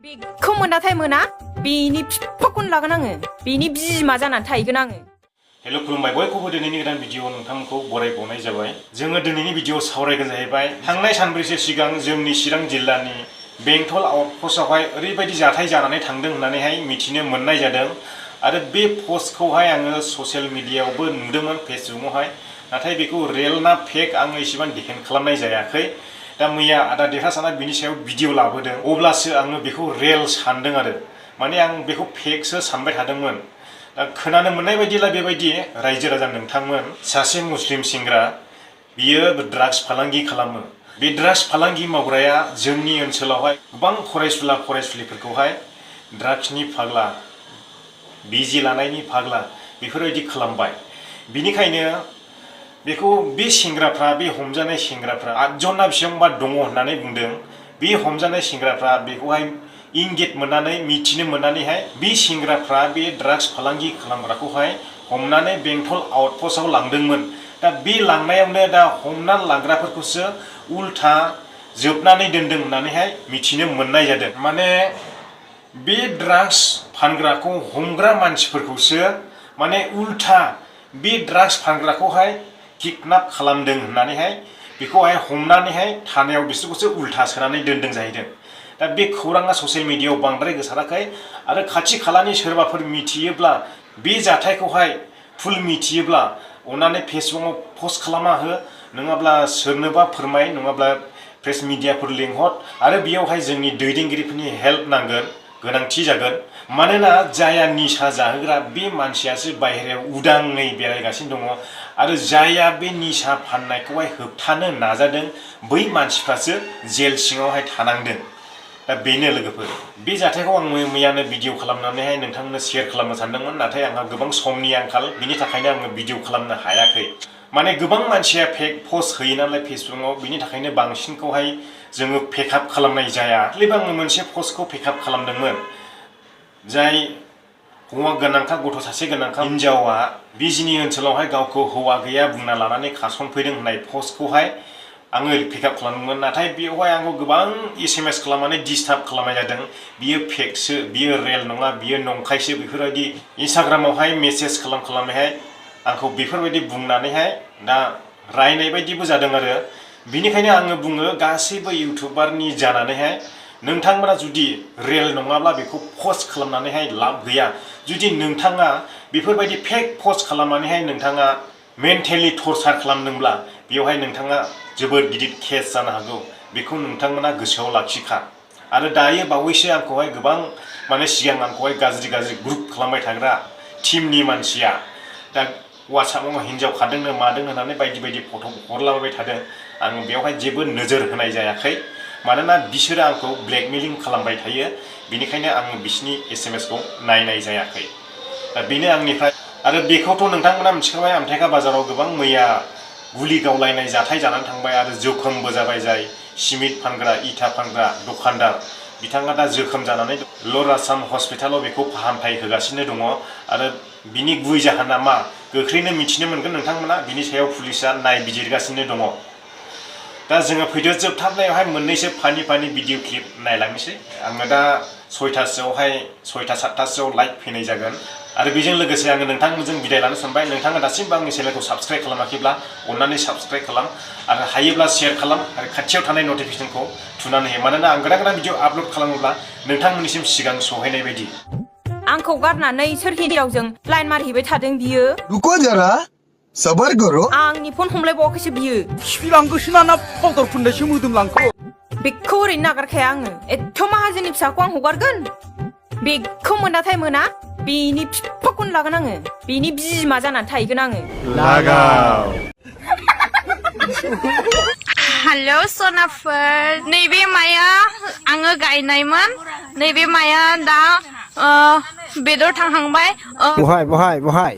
बेखौ मोनाथाय मोना बेनि फिफाखौनो लागोन आङो बेनि बिमा जानानै थाहैगोन आङो। हेल' खुलुमबाय बयखौबो दिनैनि गोदान भिडिअ नोंथांमोनखौ बरायबावनाय जाबाय। जोङो दिनैनि भिडिअ सावरायगोन जाहैबाय थांनाय सानब्रैसो सिगां जोंनि चिरां जिल्लानि बेंटल आउटपस्टआवहाय ओरैबायदि जाथाय जानानै थांदों होननानैहाय मिथिनो मोननाय जादों आरो बे पस्टखौहाय आङो ससियेल मिडियायावबो नुदोंमोन फेसबुकआवहाय, नाथाय बेखौ रियेल ना फेक आङो एसेबां डिफेन्ड खालामनाय जायाखै। दा मैया आदा देरहासाना बिनि सायाव भिडिअ लाबोदों अब्लासो आङो बेखौ रियेल सानदों आरो माने आं बेखौ फेकसो सानबाय थादोंमोन। दा खोनानो मोननाय बायदिब्ला बेबायदि रायजो राजा नोंथांमोन सासे मुस्लिम सेंग्रा बियो ड्राग्स फालांगि खालामो। बे ड्राग्स फालांगि मावग्राया जोंनि ओनसोलावहाय गोबां फरायसुला फरायसुलिफोरखौहाय ड्राग्सनि फाग्ला बिजि लानायनि फाग्ला बेफोरबायदि खालामबाय। बिनिखायनो बेखौ बे सेंग्राफ्रा बे हमजानाय सेंग्राफ्रा 8 जना बेसेबांबा दङ होननानै बुंदों। बे हमजानाय सेंग्राफ्रा बेखौहाय इंगित मोननानै मिथिनो मोननानैहाय बे सेंग्राफ्रा बे ड्राग्स फालांगि खालामग्राखौहाय हमनानै बेंटल आउटपस्टआव लांदोंमोन। दा बे लांनायावनो दा हमनानै लांग्राफोरखौसो उल्था जोबनानै दोनदों होननानैहाय मिथिनो मोननाय जादों। माने बे ड्राग्स फानग्राखौ हमग्रा मानसिफोरखौसो माने उल्था बे ड्राग्स फानग्राखौहाय किडनाप खालामदों होननानैहाय बेखौहाय हमनानैहाय थानायाव बिसोरखौसो उल्था सोनानै दोनदों जाहैदों। दा बे खौराङा ससियेल मिडियायाव बांद्राय गोसाराखै आरो खाथि खालानि सोरबाफोर मिथियोब्ला बे जाथायखौहाय फुल मिथियोब्ला अननानै फेसबुकआव पस्ट खालामना हो, नङाब्ला सोरनोबा फोरमाय, नङाब्ला प्रेस मिडियाफोर लिंहर आरो बेयावहाय जोंनि दैदेनगिरिफोरनि हेल्प नांगोन, गोनांथि जागोन। मानोना जाया निसा जाहोग्रा बे मानसियासो बाहेरायाव उदाङै बेरायगासिनो दङ आरो जाया बे निसा फाननायखौहाय होबथानो नाजादों बै मानसिफ्रासो जेल सिङावहाय थानांदों। दा बेनो लोगोफोर, बे जाथायखौ आं मैयानो भिडिअ खालामनानैहाय नोंथांमोननो शेयार खालामनो सानदोंमोन, नाथाय आंहा गोबां समनि आंखाल, बिनि थाखायनो आङो भिडिअ खालामनो हायाखै। माने गोबां मानसिया फेक पस्ट होयो नालाय फेसबुकआव, बिनि थाखायनो बांसिनखौहाय जोङो पेकआप खालामनाय जाया। खालिबा आङो मोनसे पस्टखौ पेकआप खालामदोंमोन, जाय हौवा गोनांखा गथ' सासे गोनांखा हिनजावा बिजिनि ओनसोलावहाय गावखौ हौवा गैया बुंना लानानै खासनफैदों होननाय पस्टखौहाय आङो पिकआप खालामदोंमोन। नाथाय बेवहाय आंखौ गोबां SMS खालामनानै डिस्टार्ब खालामनाय जादों, बियो फेकसो, बियो रियेल नङा, बियो नंखायसो, बेफोरबायदि इन्स्टाग्रामावहाय मेसेज खालामनानैहाय आंखौ बेफोरबायदि बुंनानैहाय दा रायनाय बायदिबो जादों आरो। बिनिखायनो आङो बुङो गासैबो इउटुबारनि जानानैहाय नोंथांमोना जुदि रियेल नङाब्ला बेखौ पस्ट खालामनानैहाय लाब गैया। जुदि नोंथाङा बेफोरबायदि फेक पस्ट खालामनानैहाय नोंथाङा मेन्टेलि टर्चार खालामदोंब्ला बेवहाय नोंथाङा जोबोद गिदिर केस जानो हागौ, बेखौ नोंथांमोना गोसोआव लाखिखा। आरो दायो बावैसो आंखौहाय गोबां माने सिगां आंखौहाय गाज्रि ग्रुप खालामबाय थाग्रा टिमनि मानसिया दा वाट्सएपआव हिन्जाव खारदोंनो मादों होननानै बायदि बायदि फट' हरलाबाय थादों। आं बेवहाय जेबो नोजोर होनाय जायाखै, मानोना बिसोरो आंखौ ब्लेकमेलिं खालामबाय थायो, बेनिखायनो आङो बिसिनि SMSखौ नायनाय जायाखै। दा बेनो आंनिफ्राय। आरो बेखौथ' नोंथांमोना मिथिखाबाय, आमथेखा बाजाराव गोबां मैया गुलि गावलायनाय जाथाय जानानै थांबाय आरो जोखोमबो जाबाय। जाय सिमेन्ट फानग्रा, इथा फानग्रा दखानदार, बिथाङा दा जोखोम जानानै ल'र आसाम हस्पिटालाव बेखौ फाहामथाय होगासिनो दङ। आरो बिनि गुबै जाहोना मा गोख्रैनो मिथिनो मोनगोन नोंथांमोना, बिनि सायाव पुलिसा नायबिजिरगासिनो दङ। दा जोङो फैदो जोबथारनायावहाय मोननैसो फानि भिडिअ क्लिप नायलांनोसै। आङो दा 6:07-8:00 लाइभ फैनाय जागोन आरो बेजों लोगोसे आङो नोंथांमोनजों बिदाय लानो सानबाय। नोंथाङा दासिमबो आंनि चेनेलखौ साबस्क्राइब खालामाखैब्ला अननानै साबस्क्राइब खालाम आरो हायोब्ला शेयार खालाम आरो खाथियाव थानाय नटिफिकेसनखौ थुनानै हो, मानोना आं गोदान भिडिअ आपल'ड खालामोब्ला नोंथांमोननिसिम सिगां सहैनाय बायदि। आंखौ गारनानै सोर हिन्जावजों लाइन मारहैबाय थादों बियो? रुको जरा सबर करो। आंनि फन हमलायबावाखैसो बियो। खिफिलांगोसोना ना पाउडार फुननायसो मोदोमलांखो? बेखौ ओरैनो नागारखाया आङो। एथ' माहाजोननि फिसाखौ आं हगारगोन? बेखौ मोनाथाय मोना बेनि फिफाखौनो लागोन आङो, बेनि बिमा जानानै थाहैगोन आङो। लागाव हेलो सनाफोर, नैबे माया आङो गायनायमोन, नैबे माया दा बेदर थांहांबाय। बहाय